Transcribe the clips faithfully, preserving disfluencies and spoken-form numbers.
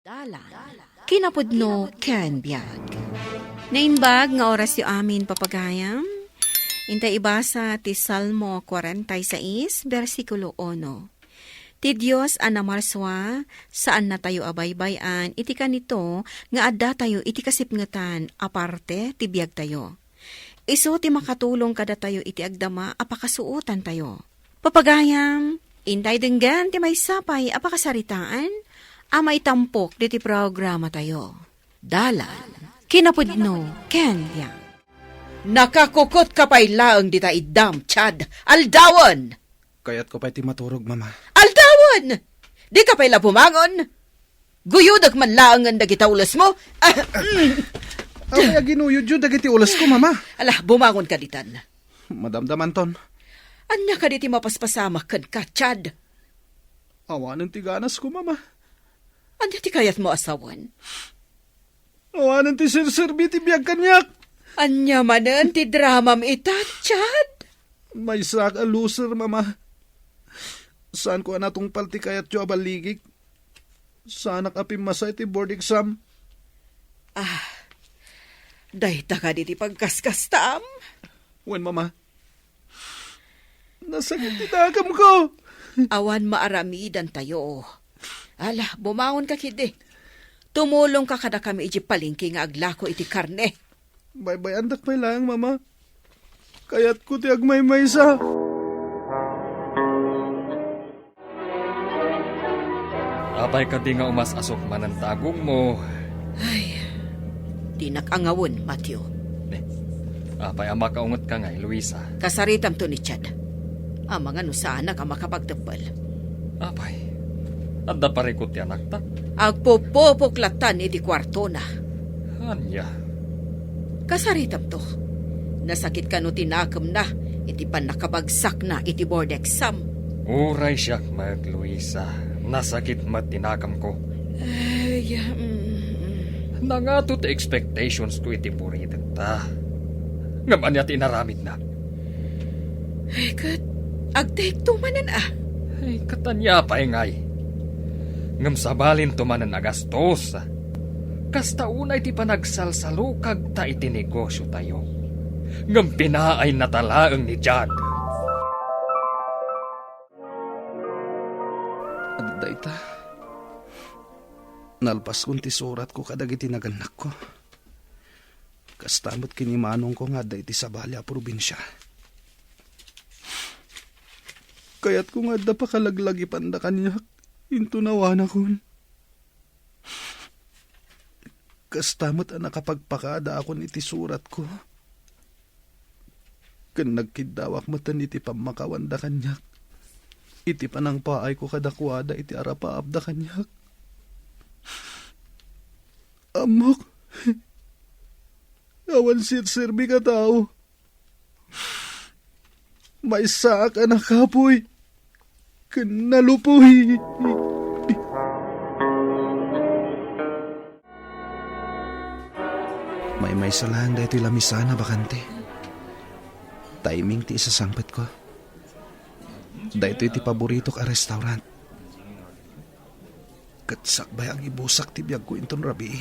Dalan, kinapudno ken biag. Naimbag nga orasyo amin, papagayam. Intay ibasa ti Salmo kuarenta y seis, bersikulo uno. Ti Dios a namarsua, saannatayo a baybay-an iti kanito nga addatayo iti kasipngetan a parte ti biagtayo. Isu ti makatulong kadatayo iti agdama a pakasuotantayo. Papagayam, intay denggen ti maysa pay a pakasaritaan a maitampok ditoy programatayo. Dalan, kinapudno, ken biag. Nakakukotka pay laeng dita iddam, Chad. Aldawen! Kayatko pay ti maturog, Mama. Aldawen! Dika pay la bumangon! Guyodek man laengen dagita ulesmo. Ah, mm. Apay a ginuyodyo dagiti ulesko, Mama? Ala, bumangonka ditan. Madamdamanton. Ania kadi ti mapaspasamak kenka, Chad? Awanen ti ganasko, Mama. Ania ti kayatmo a sawen? Awanen ti serserbi ti biag kaniak. Ania manen ti dramam ita, Chad? Maysaak a loser, Mama. Saanko a natungpal ti kayatyo a balligik. Saanak a pimmasa iti board exam. Ah, dayta kadi ti pagkaskastam? Wen, Mama. Nasakit ti nakemko. Awan maaramidantayo. Ala, bumangonka ketdi. Tumulongka kadakami idiay palengke nga aglako iti karne. Baybay-andak pay laeng, Mama. Kayatko ti agmaymaysa. Apay kadi nga umas-asok manen ti agongmo? Ay, dinak angawen, Matthew. Ne, apay a makaungetka ngay, Luisa? Kasaritamto ni Chad. Amangan no saanak a makapagteppel. Apay, adda parikut ti anakta? Agpupupok lattan iti kuartona. Ania? Kasaritamto. Nasakit kano ti nakemna iti pannakabagsakna iti board exam. Uray siak met, Luisa. Nasakit met ti nakemko. Ay, mm, mm. Nangato ti expectations ko iti buritekta. Ngem ania ti inaramidna? Ay, ket agtehekto manen a. Ay, ket ania pay ngay? Ngem sabalinto manen a gastos. Kasta unay ti panagsalsalukagta iti negosiotayo. Ngem pinaayna ta laeng ni Jad. Adda ita. Nalpaskon ti suratko kadagiti nagannakko. Kasta met ken ni manongko nga adda iti sabali a probinsia. Kayatko nga adda pakalaglagipanda kaniak inton awanakon. Kasta met a nakapagpakadaakon iti suratko. Ken nagkiddawak metten iti pammakawanda kaniak, iti panangpaayko kadakuada iti arapaapda kaniak. Ammok, awan serserbik a tao. Maysaak a nakapuy ken nalupoy. Maymaysa laeng daytoy lamisaan a bakante. Timing ti isasangpetko. Daytoy ti paboritok a restaurant. Ket sakbay a gibusak ti biagko inton rabii.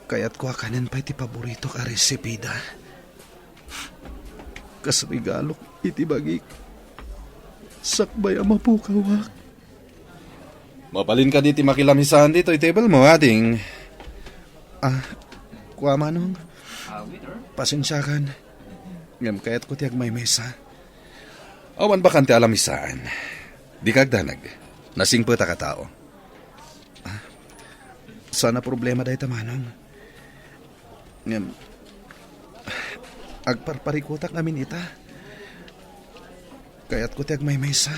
Kayatko a kanen pay ti paboritok a resipida. Kas regalok iti bagik. Sakbay a mapukawak. Mabalin kadi ti makilamisaan ditoy table mo, ading? Ah, kua, manong. Pasensiakan. Ngem kayatko ti agmaymaysa. Awan bakante a lamisaan. Dika agdanag. Nasingpetak a tao. Ah, saan a problema dayta, manong. Ngem, agparparikutak ngamin ita. Kayatko ti agmaymaysa.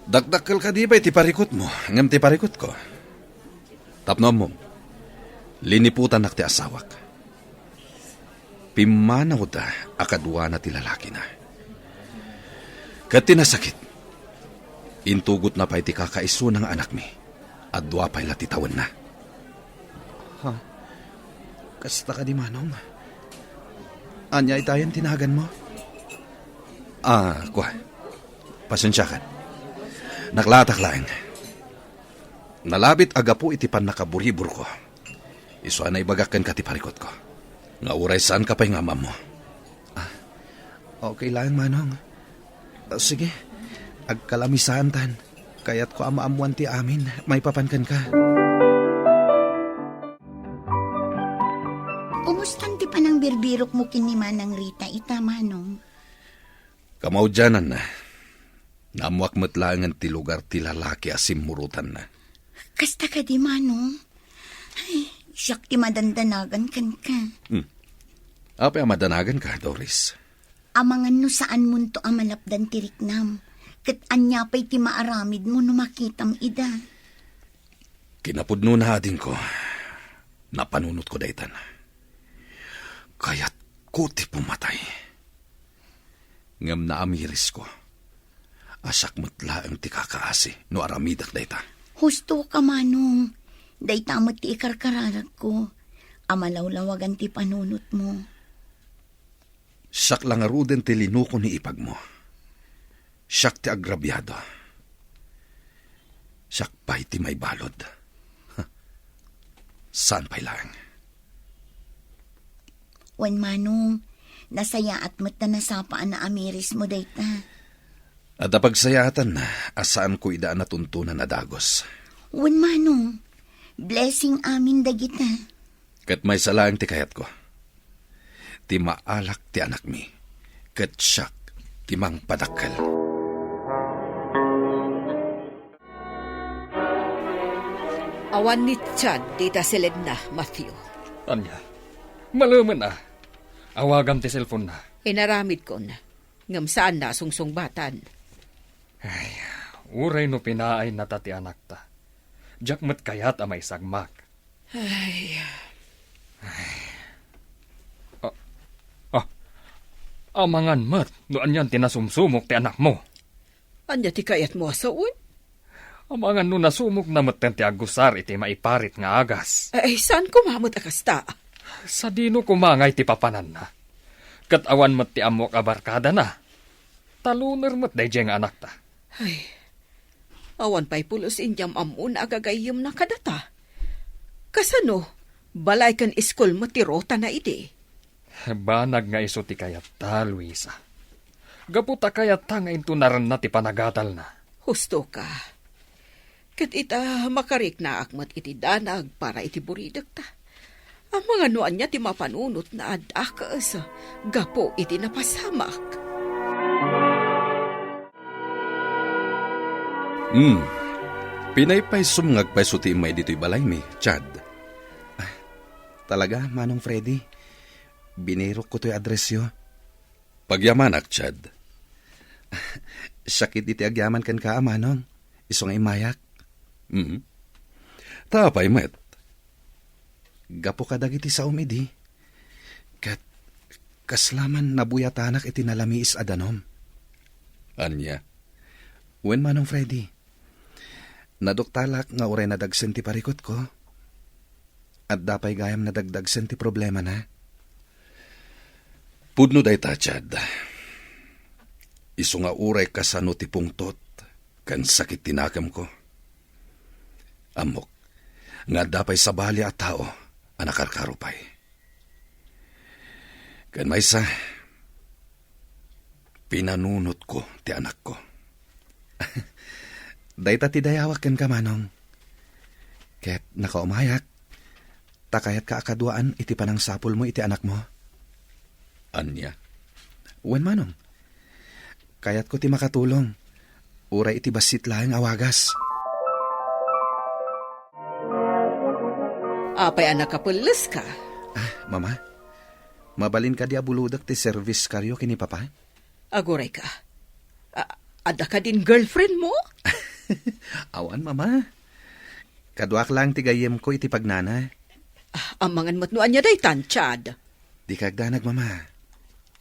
Dakdakkel kadi pay ti parikutmo, ngem ti parikutko. Tapno ammom, liniputannak ti asawak. Pimmanawda a kaduana ti lalakina. Ket ti nasakit, intugotna pay ti kakaisuna nga anakmi. Addua pay la ti tawenna. Ha? Kasta kadi, manong? Ania itayen ti naganmo? Ah, kua. Pasensiakan. Naklatak laeng. Nalabit a gapu iti pannakaburiburko. Isu a naibagak kenka ti parikutko. Nga uray saanka pay nga am-ammo. Ah, okay lang, Manong. Ah, sige, agkalamisaantan. Kayatko a maammoan ti amin maipapan kenka. Umustan ti panangbirbirokmo ken ni Manang Rita ita, Manong? Kamaudiananna, naammoak met laengen ti lugar ti lalaki a simmurotanna. Kasta kadi, Manong? Ay, siak ti madandanagan kenka. Hmm. Apay a madanaganka, Doris? Amangan no saanmonto a malapdan ti riknam, ket ania pay ti maaramidmo no makitam ida? Kinapudnona, adingko, napanunotko daytan. Kayatko ti pumatay. Ngem naamirisko a siak met laeng ti kakaasi no aramidek dayta. Husto ka, Manong. Dayta met ti ikarkararagko a malawlawagan ti panunotmo. Siak la ngaruden ti linuko ni ipagmo. Siak ti agrabiado. Siak pay ti maibalud. Saan pay laeng? Wen, Manong, nasayaat met ta nasapa a naamirismo dayta. Adda pagsayaatanna a saanko ida a natuntunan a dagus. Wen, Manong, blessing amin dagita. Ket maysa laeng ti kayatko. Ti maalak ti anakmi, ket siak ti mangpadakkel. Awan ni Chad dita siledna, Matthew. Ania? Malemen a. Awagam ti cellphone-na. Inaramidkon, ngem saanna a sungsungbatan. Ay, uray no pinaayna ta ti anakta. Diak met kayat a maisagmak. Ay. Ay. Ah, ah, amangan met no anian ti nasumsumok ti anakmo. Ania ti kayatmo a sawen? Amangan no nasumokna metten ti agusar iti maiparit nga agas. Ay, saan koma met a kasta? Sadino koma ngay ti papananna? Ket awan met ti ammoak a barkadana. Taluner met daydiay nga anakta. Ay, awan pay pulos inyam-ammon a agagayyemna kadata. Kasano, balay ken iskul met ti rotana idi? Banag nga isu ti kayatta, Luisa. Gapu ta kayatta nga intunarenna ti panagadalna. Husto ka. Ket ita, makariknaak met iti danag para iti buridekta. Amangan no ania ti mapanunotna a dakes gapu iti napasamak. Hmm. Pinaypaysom nga agpayso ti immay ditoy balaymi, Chad. Ah, talaga, Manong Freddy? Binirokko toy addressyo. Pagyamanak, Chad. Siak iti agyaman kenka, a Manong. Isu nga immayak. Mm. Ta apay met? Gapu kadagiti saom idi. Ket kasla man nabuyatanak iti nalamiis a danum. Ania? Wen, Manong Freddy. Naduktalak nga uray nadagsen ti parikutko, adda pay gayam nadagdagsen ti problemana. Pudno dayta, Chad. Isu nga uray kasano ti pungtot ken sakit ti nakemko, ammok nga adda pay sabali a tao a nakarkaro pay. Ken maysa, pinanunotko ti anakko. Dayta ti dayawak kenka, Manong. Ket nakaumayak, ta kayatka a kaduaan iti panangsapulmo iti anakmo. Ania? Wen, Manong. Kayatko ti makatulong, uray iti bassit laeng a wagas. Apay a nakapelleska? Ah, Mama, mabalin kadi a bulodek ti service karyo ken ni Papa? Agurayka. A-, adda kadin girlfriendmo? Awan, Mama. Kaduak laeng ti gayyemko iti pagnana. Ah, amangan met no ania daytan, Chad. Dika agdanag, Mama.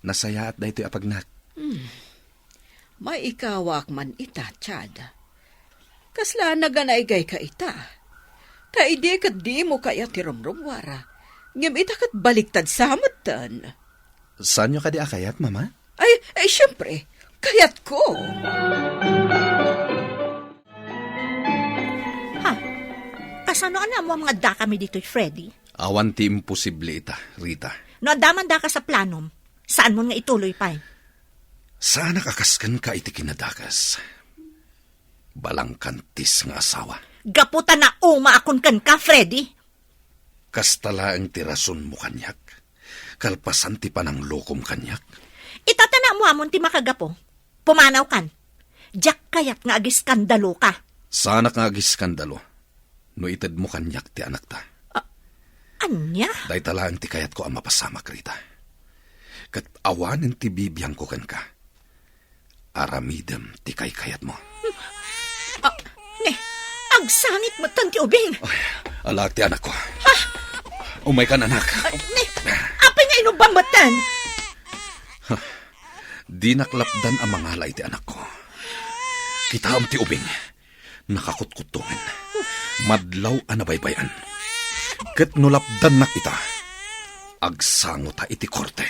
Nasayaat daytoy a pagnak. Hmm. Maikawak man ita, Chad. Kasla naganaygayka ita. Ta idi ket dimo kayat ti rumrummuar, ngem ita ket baliktad sa metten. Saanyo kadi a kayat, Mama? Ay, ay, siyempre, kayatko. Ha? Kasano a naammoam nga addakami ditoy, Freddy? Awan ti imposible ita, Rita. No adda man daka sa planom, saanmon nga ituloy pay? Saanak a kas kenka iti kinadakes. Balangkantis nga asawa. Gapu ta naumaakon kenka, Freddy. Kasta laeng ti rasonmo kaniak. Kalpasan ti pananglokom kaniak. Ita ta naammoamon ti makagapu. Pumanawkan. Diak kayat nga agiskandaloka. Saanak nga agiskandalo no itedmo kaniak ti anakta. Ah, ania? Dayta laeng ti kayatko a mapasamak, Rita. Ket awanen ti bibiangko kenka. Aramidem ti kaykayatmo. Ah, ne, agsangit metten ti ubing. Ay, alaak ti anakko. Ha? Umaykan, anak. Ah, ne, apay nga inubbam metten? Dinak lapdan a mangala iti anakko. Kitaem ti ubing. Nakakutkuttungen. Madlaw a nabaybay-an. Ket no lapdannak ita, agsangota iti korte.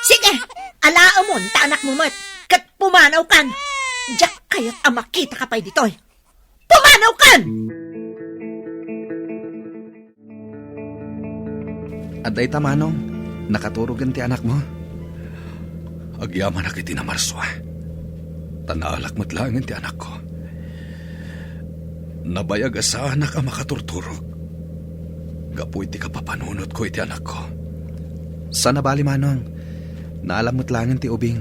Sige, alaemon ta anakmo met, ket pumanawkan. Diak kayat a makitaka pay ditoy. Pumanawkan! Adda ita, Manong. Nakaturogen ti anakmo. Agyamanak iti namarsua. Ta naalak met laengen ti anakko. Nabayag a saanak a makaturturog gapu iti kapapanunotko iti anakko. Saan a bali, Manong. Naalam met laengen ti ubing.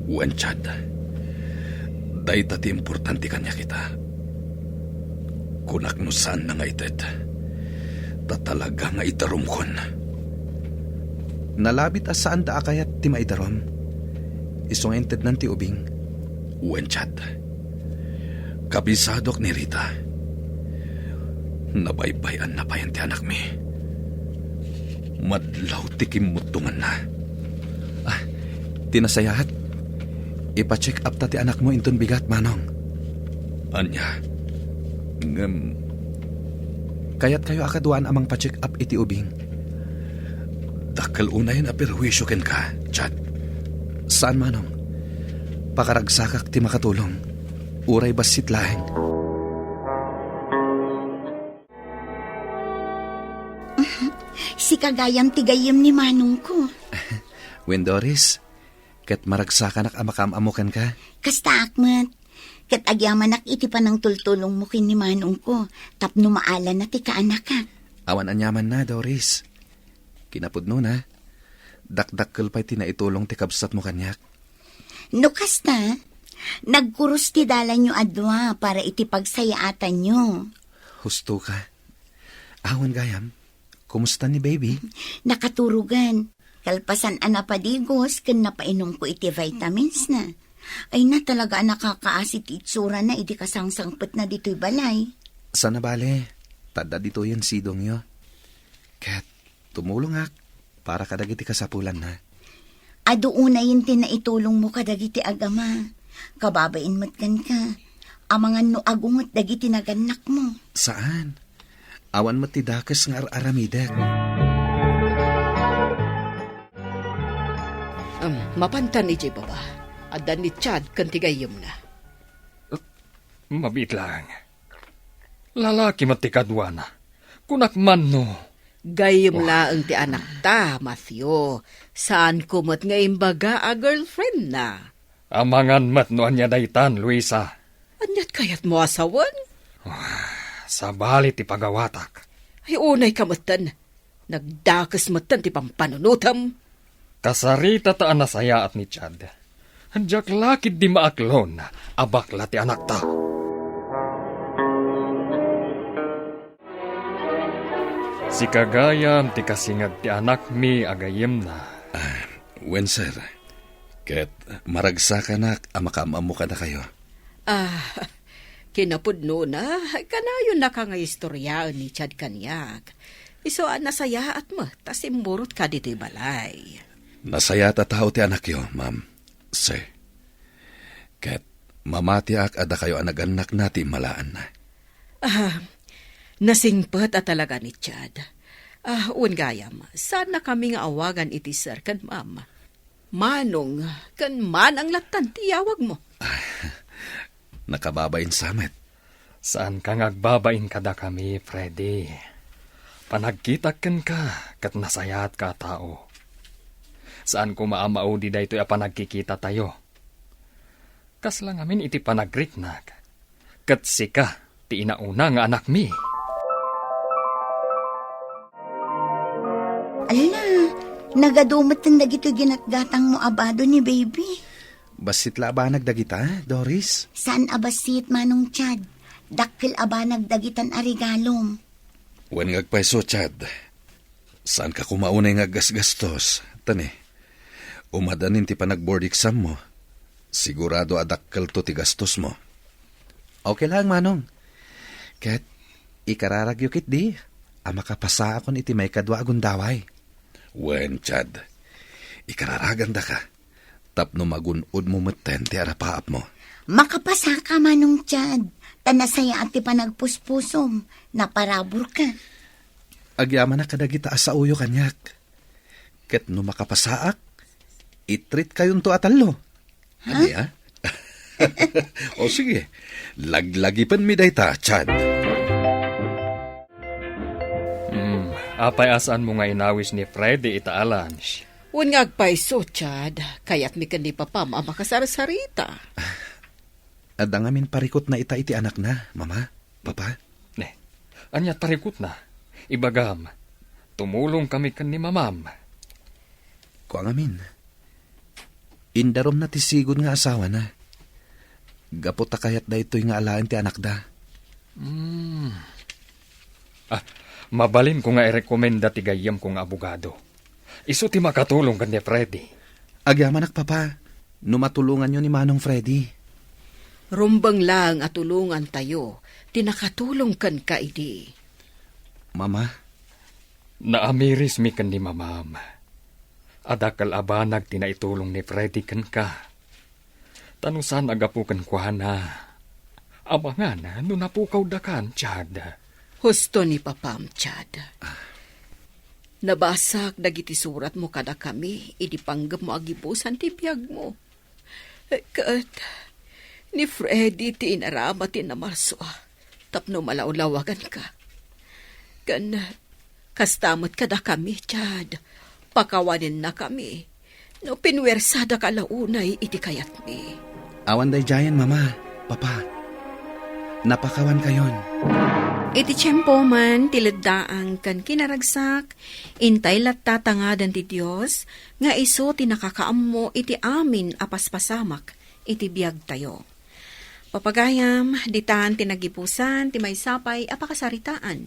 Wen, Chad. Dayta ti importante kaniak ita. Kunak no saanna nga ited. Ta talaga nga idarumkon. Nalabit a saanda a kayat ti maidarum. Isu nga intednan ti ubing. Wen, Chad. Kabisadok ni Rita. Nabaybay-anna payen ti anakmi. Madlaw ti kimmuttonganna. Ah, ti nasayaat, ipa-check up ta ti anakmo inton bigat, Manong. Ania? Ngem, kayatkayo a kaduaan a mangpa-check up iti ubing? Dakkel unayen a perhuisio kenka, Chad. Saan, Manong. Pakaragsakak ti makatulong. Uray bassit laeng. Sika gayam ti gayyem ni manongko. Wen, Doris, ket maragsakanak a makaam-ammo kenka. Kastaak met. Ket agyamanak iti panangtultulongmo ken ni manongko tapno maalana ti kaanakak. Awan aniamanna, Doris. Kinapudnona, dakdakkel pay ti naitulong ti kabsatmo kaniak. No kasta, nagkurus ti dalanyo a dua para iti pagsayaatanyo. Husto ka. Awan gayam, kumusta ni baby? Nakaturogan. Kalpasan a napadigos ken napainumko iti vitamins na. Ay na, talaga a nakakaasi ti itsurana idi kasangsangpetna ditoy balay. Saan a bale, ta adda ditoyen sidongyo. Ket tumulongak para kadagiti kasapulanna. Adu unayen ti naitulongmo kadagiti agama. Kababain met kenka. Amangan no agunget dagiti nagannakmo. Saan. Awan met ti dakes nga ar-aramidek. Em, mapantan idiay baba. Adda ni Chad ken ti gayyemna. Mabiit laeng. Lalaki met ti kaduana. Kunak man no. Gayyem laeng ti anakta, Matthew. Saanko met nga imbaga a girlfriendna. Amangan met no ania daytan, Luisa. Aniat kayatmo a sawen? Ah, sabali ti pagawatak. Ay, unay ka metten. Nagdakes metten ti pampanunotem. Kasarita ta a nasayaat ni Chad. Diak la ketdi maaklon a bakla ti anakta. Sika gayam ti kasinged ti anakmi a gayyemna. Ah, wen, sir. Ket maragsakanak a makaam-ammo kadakayo. Ah, kinapudnona, kanayonnaka nga istoryaen ni Chad kaniak. Isu a nasayaat met ta simmurotka ditoy balay. Nasayaat a tao ti anakyo, ma'am, sir. Ket mamatiak a dakayo a nagannakna ti immalaanna. Ah, nasingpet a talaga ni Chad. Ah, wen gayam, saannakami nga awagan iti sir ken ma'am. Manong ken manang lattan ti iyawagmo. Nakababain sa met. Saanka nga agbabain kadakami, Freddy. Panagkitak kenka ket nasayaatka a tao. Saan koma a maudi daytoy a panagkikitatayo. Kasla ngamin iti panagriknak, ket sika ti inauna nga anakmi. Ala, nagadu metten dagitoy ginatgatangmo a bado ni baby. Bassit la a banag dagita, Doris? Saan a bassit, Manong Chad. Dakkel a banag dagitan a regalom. Wen nga agpayso, Chad. Saanka koma unay nga aggasgastos. Tani, umadanin ti panag-board exam mo. Sigurado a dakkelto ti gastosmo. Okay lang, Manong. Ket ikararagyo ketdi a makapasaakon iti maikadua a gundaway. Wen, Chad. Ikararagandaka tapno magun-odmo metten ti arapaapmo. Makapasaka, Manong Chad, ta nasayaat ti panagpuspusom, naparaburka. Agyamanak kadagita a saoyo kaniak. Ket no makapasaak, i-treat-kayonto a tallo. Ha? Ania? O sige, laglagipenmi dayta, Chad. Hmm, apay a saanmo nga inawis ni Freddy ita a lunch? Wen nga agpayso, Chad, kayatmi ken ni Papam a makasarsarita. Adda ngamin parikutna ita iti anakna, Mama, Papa. Ne, aniat parikutna? Ibagam, tumulongkami ken ni Mamam. Kua ngamin, indarumna ti sigud nga asawana. Gapu ta kayat daytoy nga alaen ti anakda. Hmm. Ah, mabalinko nga irekomenda ti gayyemko nga abogado. Isu ti makatulong ken ni Freddy. Agyamanak, Papa, no matulonganyo ni Manong Freddy. Rumbeng laeng a tulongantayo ti nakatulong kenka idi. Mama? Naamirismi ken ni Mamam. Adakkel a banag ti naitulong ni Freddy kenka. Ta no saan a gapu kenkuana, amangan no napukawdakan, Chad. Husto ni Papam, Chad. Nabasak dagiti suratmo kadakami idi panggepmo a gibusan ti biagmo. Ket ni Freddy ti inarama ti namarsua tapno malawlawaganka. Ken kasta met kadakami, Chad, pakawanennakami no pinuersadaka la unay iti kayatmi. Awan daydiayen, Mama, Papa. Napakawankayon. Iti tiempo man ti leddaang ken kinaragsak, intay latta tangadan ti Dios nga isu ti nakakaammo iti amin a paspasamak iti biagtayo. Papagayam, ditan ti nagipusan ti maysa pay a pakasaritaan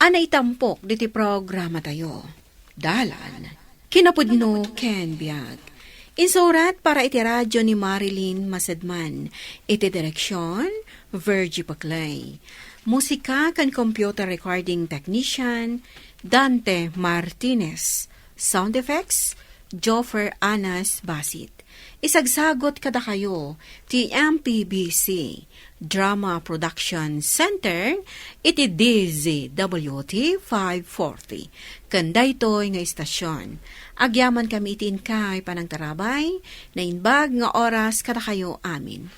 a naitampok diti programatayo. Dalan, kinapudno ken biag. Insurat para iti radio ni Marilyn Masedman. Iti direksion, Virgie Paclay. Musika ken computer recording technician, Dante Martinez. Sound effects, Joffer Anas Basit. Isagsagot kadakayo ti M P B C Drama Production Center iti D Z W T five forty. Ken daytoy nga istasion, agyamankami iti inkay panangtarabay, naimbag nga oras kadakayo amin.